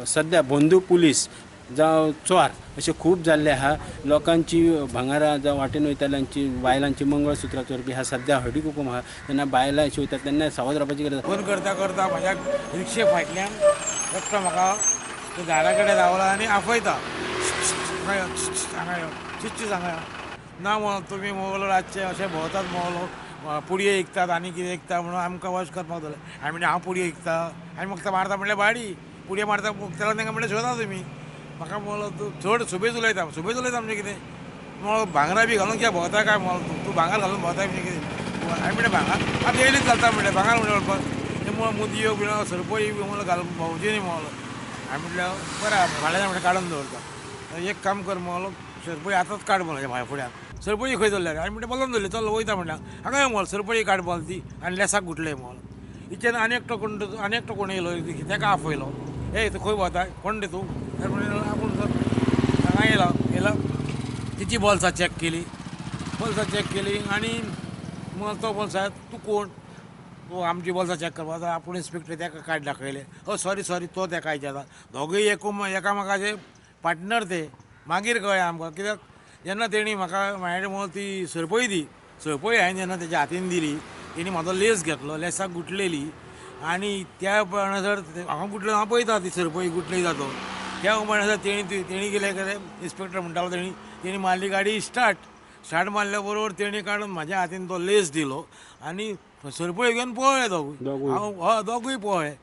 सद्या बंदू पुलीस जावं चोर अशें खूब जाल्ले आहा. लोकांची भांगरां जावं वाटेन वयताल्यांची बायलांची मंगळसुत्रां चोरपी ह्या सद्या हळदी कुकूम आहा. तेन्ना बायलां अशी वयतात तेन्ना सावध रावपाची गरज. फोन करता करता म्हज्या रिक्षे फाटल्यान एकटो म्हाका तो दारा कडेन रावला आनी आपयता, हांगा यो, हांगा यो, चिच्ची हांगा यो. ना म्हणून तुमी मोगलो रातचे अशें भोंवतात, मोगलो पुडये विकतात आनी कितें विकता म्हणून आमकां वॉश करपाक जालें. हांवें म्हणलें हांव पुडये विकता आनी म्हाका मारता म्हणल्यार बाडी पुडये मारता तेन्ना तांकां म्हणलें शोधा तुमी म्हाका म्हणलो तूं चड सुबेज उलयता, सुबेज उलयता म्हणजे कितें म्हणलो भांगरां बी घालून कित्याक भोंवता काय म्हणलो तूं तूं भांगर घालून भोंवता म्हणजे कितें. हांवें म्हणलें भांगर आतां येयलीच घालता म्हणलें भांगर म्हणलें वळपाक तें म्हणलो मुदयो बिणो सरपळी बी म्हणलो घालून भोंवची न्ही म्हणलो. हांवें म्हटलें बरें फाल्यां म्हणलें काडून दवरता, एक काम कर म्हणलो सरपळी आतांच काड म्हणलो म्हाज्या फुड्यान. सरपळी खंय दवरल्या हांवें म्हणलें बदलून दवरली चल वयता म्हणलें हांगा यो म्हणलो सरपळी काड म्हणलो ती आनी लेसाक गुटले म्हणलो. इतल्यान आनी एकटो कोण आनी एकटो कोण येयलो तेका आपयलो, ए तूं खंय भोंवता कोण रे तूं आपूण सर हांगा येयला येयला. तिची बोल्सां चॅक केली, बोल्सां चॅक केली आनी मग तो बोल्सां तूं कोण तूं आमची बोल्सां चॅक करपाक आपूण इन्स्पेक्टर तेका कार्ड दाखयलें. ओ सॉरी सॉरी तो तेका विचारता. दोगूय एकामेकाचे पार्टनर ते. मागीर कळ्ळें आमकां कित्याक जेन्ना तेणी म्हाका म्हाजे म्हणून ती सरपळी दी, सरपळी हांवें जेन्ना तेच्या हातीन दिली तेणी म्हाजो लेस घेतलो, लेसाक गुटलेली आनी त्या म्हणसर हांव गुटलो हांव पळयता ती सरपळी गुटली जातो त्या म्हणसर तेणी तेणी कितें केलें इन्स्पेक्टर म्हणटालो तेणी तेणी मारली गाडी स्टार्ट, स्टार्ट मारल्या बरोबर तेणी काडून म्हाज्या हातीन तो लेस दिलो आनी सरपळी घेवन पळ्ळे दोगूय. हांव हय दोगूय पळ्ळे.